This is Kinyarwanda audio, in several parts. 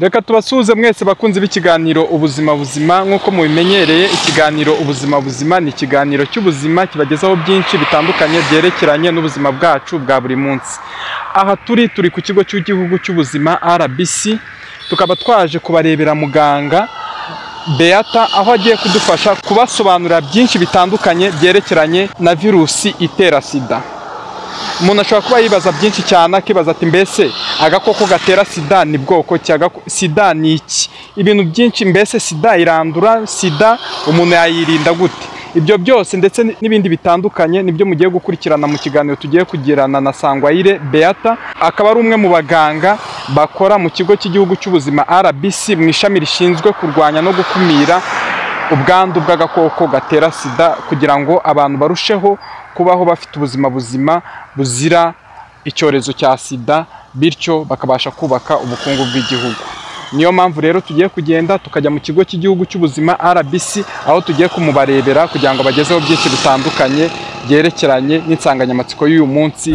Reka tubasuhuze mwese bakunzi b'ikiganiro Ubuzima Buzima. Nk'uko mubimenyereye, ikiganiro Ubuzima Buzima ni ikiganiro cy'ubuzima kibagezaho byinshi bitandukanye byerekeranye n'ubuzima bwacu bwa buri munsi. Aha turi ku kigo cy'igihugu cy'ubuzima RBC, tukaba twaje kubarebera muganga Beata, aho agiye kudufasha kubasobanurira byinshi bitandukanye byerekeranye na virusi itera sida. Umuntu ashobora kuba yibaza byinshi cyane, akibaza ati mbese agakoko gatera sida ni bwoko ki? Sida ni iki? Ibintu byinshi, mbese sida irandura? Sida umuntu yayirinda gute? Ibyo byose ndetse n'ibindi bitandukanye nibyo mugiye gukurikirana mu kiganiro tugiye kugirana na Sangwayire Beata, akaba ari umwe mu baganga bakora mu kigo cy'igihugu cy'ubuzima RBC mu ishami rishinzwe kurwanya no gukumira ubwandu bw'agakoko gatera sida, kugira ngo abantu barusheho kubaho bafite ubuzima buzima buzira icyorezo cya sida, bityo bakabasha kubaka ubukungu bw'igihugu. Niyo mpamvu rero tugiye kugenda tukajya mu kigo cy'igihugu cy'ubuzima RBC, aho tugiye kumubarebera kugira ngo bagezeho byinshi bitandukanye byerekeranye n'insanganyamatsiko y'uyu munsi.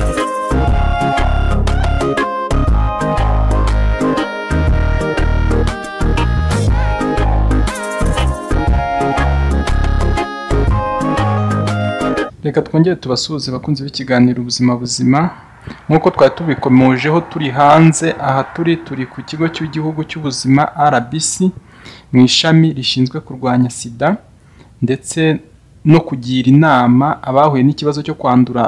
Reka twongere tubasuhuze bakunzi b'ikiganiro Ubuzima Buzima. Nk'uko twari tubikomojeho turi hanze, aha turi ku kigo cy'igihugu cy'ubuzima RBC mu ishami rishinzwe kurwanya sida ndetse no kugira inama abahuye n'ikibazo cyo kwandura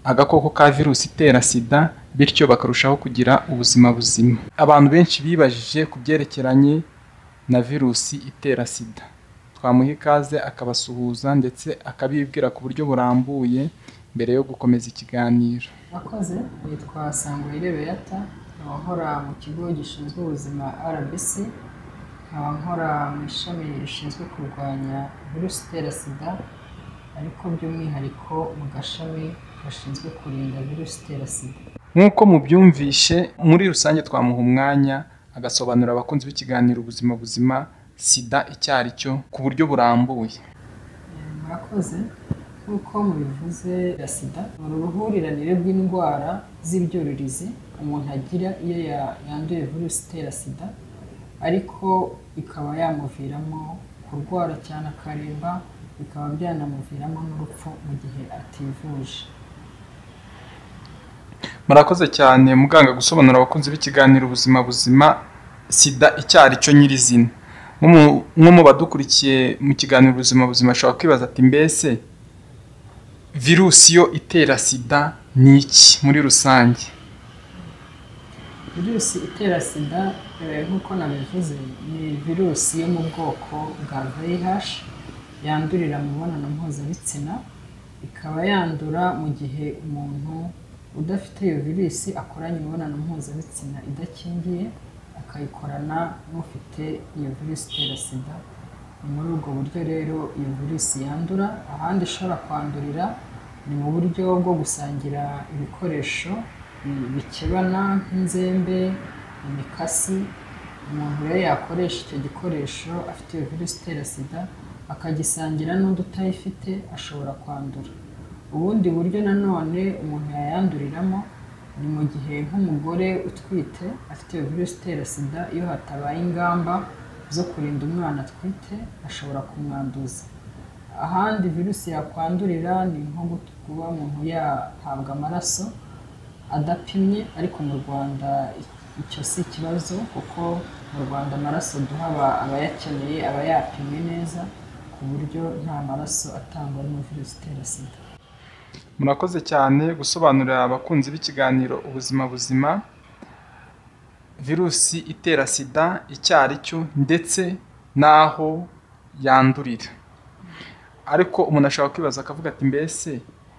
agakoko ka virusi itera sida, bityo bakarushaho kugira ubuzima buzima. Abantu benshi bibajije ku byerekeranye na virusi itera sida. Twamuha ikaze akabasuhuza ndetse akabibwira ku buryo burambuye mbere yo gukomeza ikiganiro. Murakoze, nitwa Sangwayire Beata, nkaba nkora mu kigo gishinzwe ubuzima RBC, nkaba nkora mu ishami rishinzwe kurwanya virusi itera sida, ariko by'umwihariko mu gashami gashinzwe kurinda virusi itera sida. Nk'uko mubyumvishe, muri rusange twamuha umwanya agasobanurira abakunzi b'ikiganiro Ubuzima Buzima sida icyo ari cyo ku buryo burambuye. Murakoze. Nk'uko mubivuze, sida ni uruhurirane rw'indwara z'ibyuririzi umuntu agira iyo yanduye virusi itera sida, ariko ikaba yamuviramo kurwara cyane akaremba, bikaba byanamuviramo n'urupfu mu gihe ativuje. Murakoze cyane muganga gusobanurira abakunzi b'ikiganiro Ubuzima Buzima sida icyo ari cyo nyirizina. Nko mu badukurikiye mu kiganiro Ubuzima Buzima ashobora kwibaza ati mbese virusi yo itera sida ni iki muri rusange? Virusi itera sida nk'uko nabivuze ni virusi yo mu bwoko bwa VIH yandurira mu mibonano mpuzabitsina, ikaba yandura mu gihe umuntu udafite iyo virusi akoranye imibonano mpuzabitsina idakingiye, akayikorana n'ufite iyo virusi itera sida. Ni muri ubwo buryo rero iyo virusi yandura. Ahandi ishobora kwandurira ni mu buryo bwo gusangira ibikoresho bikebana nk'inzembe, imikasi. Umuntu rero yakoresha icyo gikoresho afite iyo virusi itera sida akagisangira n'undi utayifite, ashobora kwandura. Ubundi buryo nanone umuntu yayanduriramo ni mu gihe nk'umugore utwite afite iyo virusi itera sida, iyo hatabaye ingamba zo kurinda umwana atwite ashobora kumwanduza. Ahandi virusi yakwandurira ni nko kuba umuntu yahabwa amaraso adapimye, ariko mu Rwanda icyo si ikibazo kuko mu Rwanda amaraso duha abayakeneye aba yapimwe neza ku buryo nta maraso atangwa arimo virusi itera sida. Murakoze cyane gusobanurira abakunzi b'ikiganiro Ubuzima Buzima virusi itera sida icyo ari cyo ndetse n'aho yandurira. Ariko umuntu ashobora kwibaza akavuga ati mbese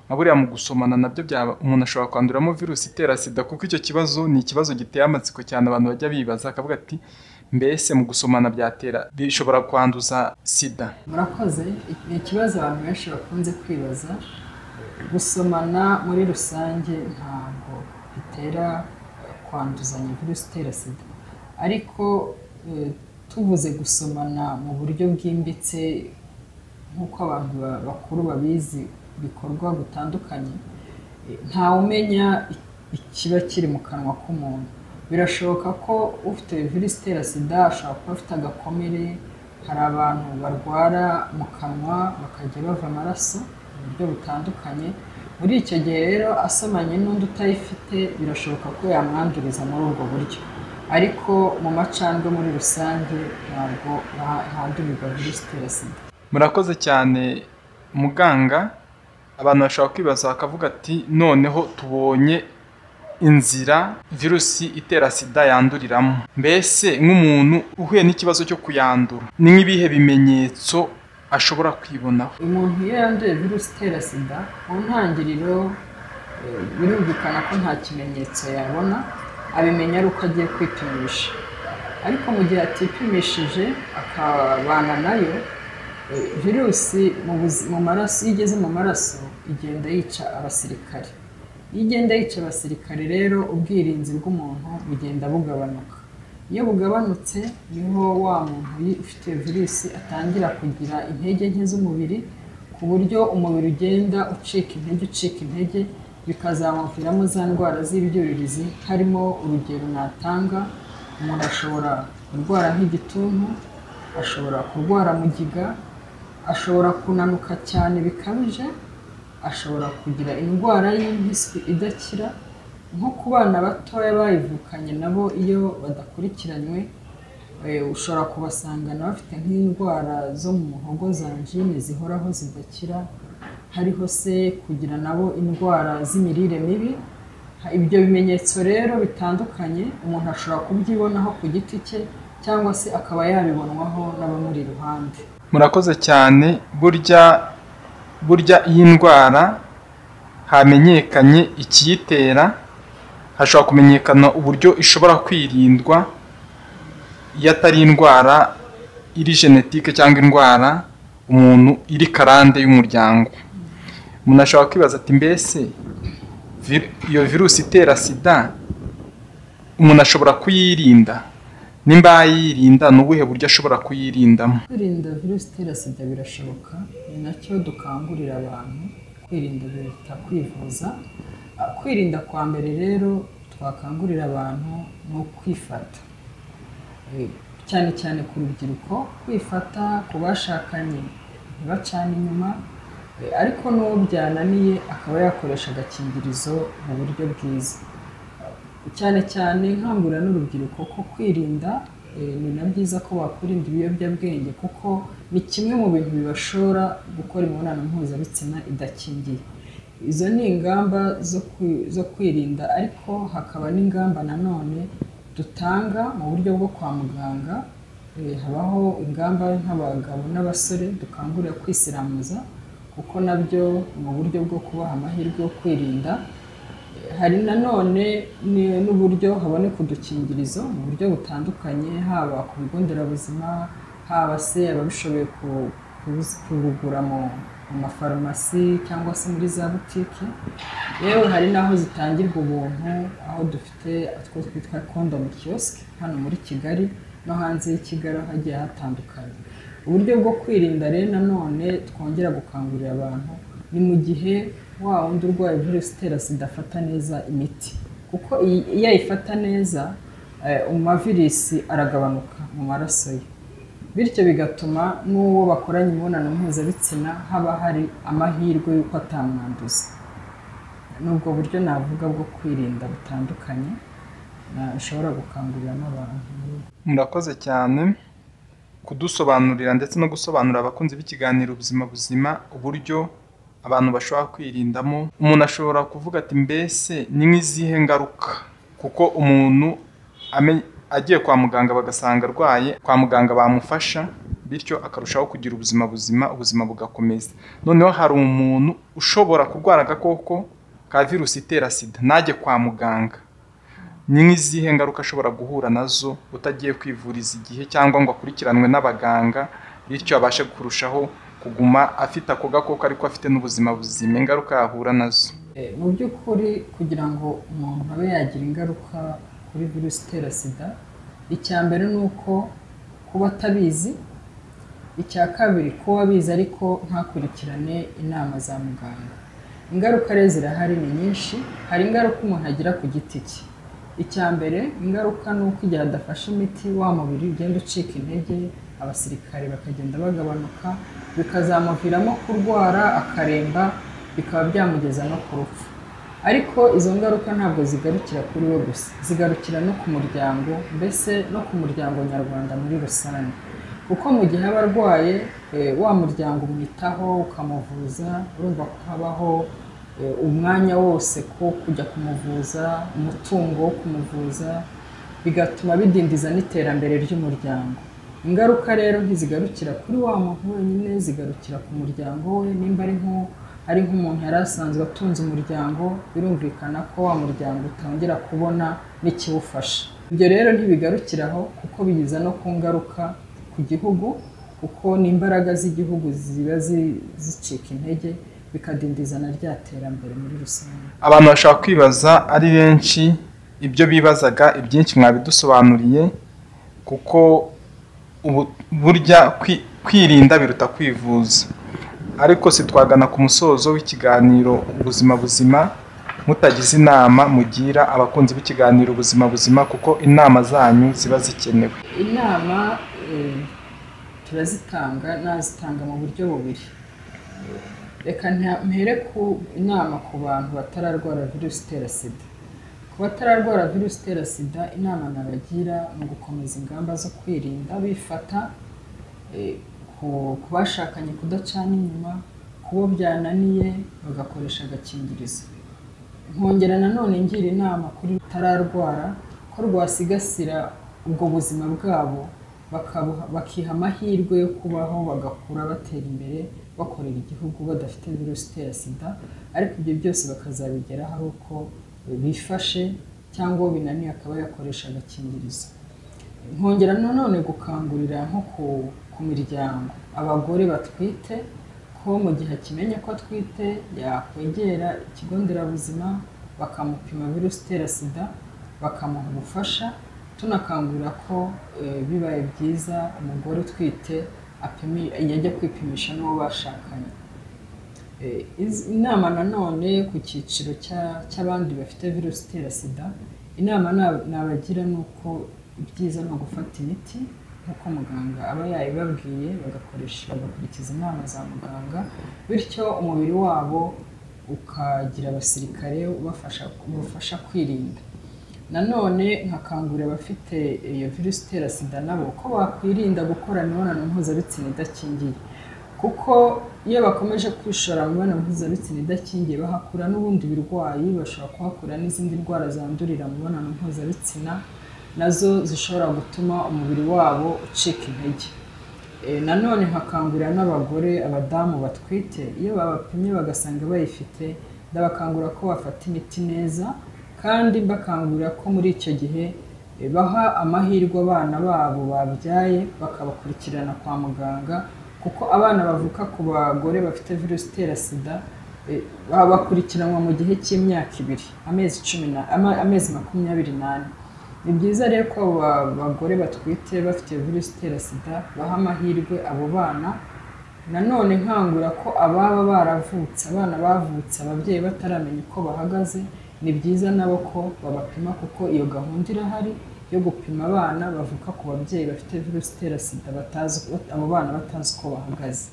nka buriya mu gusomana nabyo byaba umuntu ashobora kwanduramo virusi itera sida? Kuko icyo kibazo ni ikibazo giteye amatsiko cyane, abantu bajya bibaza akavuga ati mbese mu gusomana byatera bishobora kwanduza sida? Murakoze, ni ikibazo abantu benshi bakunze kwibaza. Gusomana muri rusange ntabwo bitera kwanduzanya virusi itera sida, ariko tuvuze gusomana mu buryo bwimbitse nk'uko abantu bakuru babizi bikorwa gutandukanye, ntawumenya ikiba kiri mu kanwa k'umuntu. Birashoboka ko ufite virusi itera sida ashobora kuba afite agakomere. Hari abantu barwara mu kanwa bakajya bava amaraso mu buryo butandukanye. Muri icyo gihe rero asomanye n'undi utayifite, birashoboka ko yamwanduriza muri ubwo buryo, ariko mu macandwe muri rusange ntabwo handurirwa virusi itera sida. Murakoze cyane muganga. Abantu bashobora kwibaza bakavuga ati noneho tubonye inzira virusi itera sida yanduriramo, mbese nk'umuntu uhuye n'ikibazo cyo kuyandura ni nk'ibihe bimenyetso ashobora kwibonaho? Umuntu iyo yanduye virusi itera sida mu ntangiriro birumvikana ko nta kimenyetso yabona, abimenya ari uko agiye kwipimisha. Ariko mu gihe atipimishije akabana nayo, virusi mu maraso, iyo igeze mu maraso igenda yica abasirikare. Iyo igenda yica abasirikare rero ubwirinzi bw'umuntu bugenda bugabanuka. Iyo bugabanutse niho wa muntu ufite virusi atangira kugira intege nke z'umubiri, ku buryo umubiri ugenda ucika intege ucika intege, bikazamuviramo za ndwara z'ibyuririzi. Harimo urugero natanga, umuntu ashobora kurwara nk'igituntu, ashobora kurwara mugiga, ashobora kunanuka cyane bikabije, ashobora kugira indwara y'impiswi idakira. Nko ku bana batoya bayivukanye nabo iyo badakurikiranywe, ushobora kubasangana bafite nk'indwara zo mu muhogo za angine zihoraho zidakira, hariho se kugira nabo indwara z'imirire mibi. Ibyo bimenyetso rero bitandukanye umuntu ashobora kubyibonaho ku giti cye cyangwa se akaba yabibonwaho n'abamuri iruhande. Murakoze cyane. Burya iyi ndwara hamenyekanye ikiyitera, hashobora kumenyekana uburyo ishobora kwirindwa iyo atari indwara iri genetike cyangwa indwara umuntu iri karande y'umuryango. Umuntu ashobora kwibaza ati mbese iyo virusi itera sida umuntu ashobora kuyirinda? Nimba yayirinda ni ubuhe buryo ashobora kuyirindamo? Kwirinda virusi itera sida birashoboka, ni nacyo dukangurira abantu kwirinda biruta kwivuza. Kwirinda kwa mbere rero twakangurira abantu ni ukwifata, cyane cyane ku rubyiruko, kwifata ku bashakanye ntibacane inyuma, ariko n'uwo byananiye akaba yakoresha agakingirizo mu buryo bwiza. Cyane cyane nkangurira n'urubyiruko ko kwirinda ni na byiza ko bakwirinda ibiyobyabwenge, kuko ni kimwe mu bintu bibashora gukora imibonano mpuzabitsina idakingiye. Izo ni ingamba zo kwirinda, ariko hakaba n'ingamba nanone dutanga mu buryo bwo kwa muganga. Habaho ingamba nk'abagabo n'abasore dukangurira kwisiramuza, kuko nabyo mu buryo bwo kubaha amahirwe yo kwirinda. Hari nanone n'uburyo haboneka udukingirizo mu buryo butandukanye, haba ku bigo nderabuzima, haba se ababishoboye kubugura mu mafarumasi cyangwa se muri za butike. Yewe hari n'aho zitangirwa ubuntu, aho dufite utwo twitwa condom kiosk hano muri Kigali no hanze y'i Kigali hagiye hatandukanye. Uburyo bwo kwirinda rero nanone twongera gukangurira abantu ni mu gihe wa wundi urwaye virusi itera sida afata neza imiti, kuko iyo ayifata neza amavirisi aragabanuka mu maraso ye, bityo bigatuma n'uwo bakoranye imibonano mpuzabitsina haba hari amahirwe y'uko atamwanduza. N'ubwo buryo navuga bwo kwirinda butandukanye nshobora gukanguriramo abantu. Murakoze cyane kudusobanurira ndetse no gusobanurira abakunzi b'ikiganiro Ubuzima Buzima uburyo abantu bashobora kwirindamo. Umuntu ashobora kuvuga ati mbese ni nk'izihe ngaruka, kuko umuntu agiye kwa muganga bagasanga arwaye, kwa muganga bamufasha bityo akarushaho kugira ubuzima buzima, ubuzima bugakomeza. Noneho hari umuntu ushobora kurwara agakoko ka virusi itera sida ntajye kwa muganga, ni nk'izihe ngaruka ashobora guhura nazo utagiye kwivuriza igihe cyangwa ngo akurikiranwe n'abaganga, bityo abashe kurushaho kuguma afite ako gakoko ariko afite n'ubuzima buzima, ingaruka yahura nazo? Mu by'ukuri kugira ngo umuntu abe yagira ingaruka kuri virusi itera sida, icya mbere ni uko kuba atabizi, icya kabiri kuba abizi ariko ntakurikirane inama za muganga. Ingaruka rero zirahari ni nyinshi. Hari ingaruka umuntu agira ku giti cye, Icya mbere, ingaruka ni uko igihe adafashe imiti wa mubiri ugenda ucika intege, abasirikare bakagenda bagabanuka, bikazamuviramo kurwara akaremba, bikaba byamugeza no ku rupfu. Ariko izo ngaruka ntabwo zigarukira kuri we gusa, zigarukira no ku muryango, mbese no ku muryango nyarwanda muri rusange. Kuko mu gihe aba arwaye, wa muryango umwitaho ukamuvuza, urumva ko habaho umwanya wose ko kujya kumuvuza, umutungo wo kumuvuza, bigatuma bidindiza n'iterambere ry'umuryango. Ingaruka rero ntizigarukira kuri wa muntu wenyine, zigarukira ku muryango we. Nimba ari nk'umuntu yari asanzwe atunze umuryango, birumvikana ko wa muryango utongera kubona n'ikiwufasha. Ibyo rero ntibigarukiraho, kuko bigiza no ku ngaruka ku gihugu, kuko n'imbaraga z'igihugu ziba zicika intege, bikadindiza na rya terambere muri rusange. Abantu bashobora kwibaza ari benshi ibyo bibazaga, ibyinshi mwabidusobanuriye, kuko burya kwirinda biruta kwivuza. Ariko si twagana ku musozo w'ikiganiro Ubuzima Buzima mutagize inama mugira abakunzi b'ikiganiro Ubuzima Buzima, kuko inama zanyu ziba zikenewe. Inama turazitanga, nazitanga mu buryo bubiri. Reka mpere ku inama ku bantu batararwara virusi itera sida. Ku batararwara virusi itera sida, inama nabagira ni ugukomeza ingamba zo kwirinda bifata, ku bashakanye kudacana inyuma, kubo byananiye bagakoresha agakingirizo. Nkongera nanone ngira inama kuri batararwara ko rwasigasira ubwo buzima bwabo, bakiha amahirwe yo kubaho, bagakura batera imbere, bakorera igihugu badafite virusi itera sida. Ariko ibyo byose bakazabigeraho ari uko bifashe, cyangwa binaniye akaba yakoresha agakingirizo. Nkongera nanone gukangurira nko ku miryango, abagore batwite, ko mu gihe akimenya ko atwite yakwegera ikigo nderabuzima bakamupima virusi itera sida, bakamuha ubufasha. Tunakangurira ko bibaye byiza umugore utwite yajya kwipimisha n'uwo bashakanye. Inama nanone ku cyiciro cy'abandi bafite virusi itera sida, inama nabagira ni uko ibyiza ni ugufata imiti nk'uko muganga aba yayibabwiye, bagakurikiza inama za muganga, bityo umubiri wabo ukagira abasirikare ubafasha kwirinda. Nanone nkakangurira abafite iyo virusi itera sida nabo ko bakwirinda gukora imibonano mpuzabitsina idakingiye, kuko iyo bakomeje kwishora mu mibonano mpuzabitsina idakingiye bahakura n'ubundi birwayi, bashobora kuhakura n'izindi ndwara zandurira mu mibonano mpuzabitsina, nazo zishobora gutuma umubiri wabo ucika intege. Nanone nkakangurira n'abagore, abadamu batwite, iyo babapimye bagasanga bayifite, ndabakangurira ko bafata imiti neza, kandi mbakangurira ko muri icyo gihe baha amahirwe abana babo babyaye bakabakurikirana kwa muganga, kuko abana bavuka ku bagore bafite virusi itera sida bakurikiranwa mu gihe cy'imyaka 2, amezi 24. Ni byiza rero ko abagore batwite bafite virusi itera sida baha amahirwe abo bana. Nanone nkangura ko ababa baravutse, abana bavutse ababyeyi bataramenya uko bahagaze, ni byiza nabo ko babapima, kuko iyo gahunda irahari yo gupima abana bavuka ku babyeyi bafite virusi itera sida batazi, abo bana batazi uko bahagaze.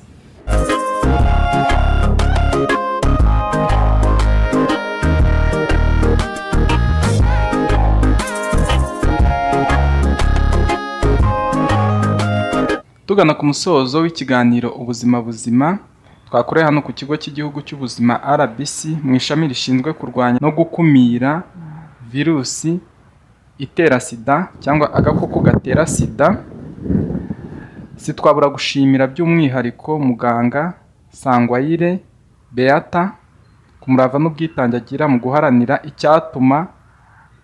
Tugana ku musozo w'ikiganiro Ubuzima Buzima twakoreye hano ku kigo cy'igihugu cy'ubuzima RBC mu ishami rishinzwe kurwanya no gukumira virusi itera sida cyangwa agakoko gatera sida. Sitwabura gushimira by'umwihariko muganga Sangwayire Beata ku murava n'ubwitange agira mu guharanira icyatuma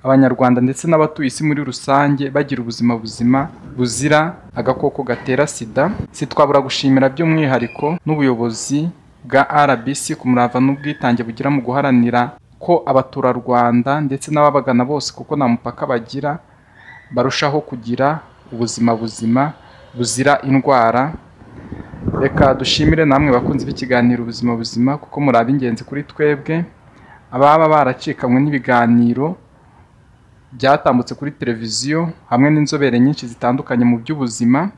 Abanyarwanda ndetse n'abatuye isi muri rusange bagira ubuzima buzima buzira agakoko gatera sida. Sitwabura gushimira by'umwihariko n'ubuyobozi bwa RBC ku murava n'ubwitange bugira mu guharanira ko abaturarwanda ndetse n'ababagana bose, kuko nta mupaka bagira, barushaho kugira ubuzima buzima buzira indwara. Reka dushimire namwe bakunzi b'ikiganiro Ubuzima Buzima, kuko muri ab'ingenzi kuri twebwe. Ababa baracikanywe n'ibiganiro Byatambutse kuri televiziyo hamwe n'inzobere nyinshi zitandukanye mu by'ubuzima.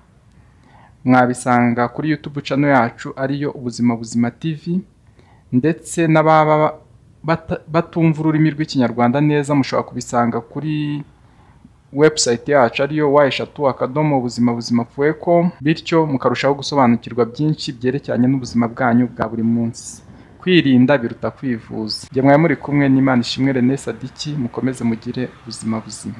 Mwabisanga kuri YouTube channel yacu ariyo Ubuzima Buzima TV, ndetse n'ababa batumva ururimi rw'Ikinyarwanda neza mushobora kubisanga kuri website yacu ariyo www.ubuzimabuzima.com, bityo mukarushaho gusobanukirwa byinshi byerekeranye n'ubuzima bwanyu bwa buri munsi. Kwirinda biruta kwivuza. Njye mwari muri kumwe n'Imana Ishimwe René Sadiki, mukomeze mugire ubuzima buzima.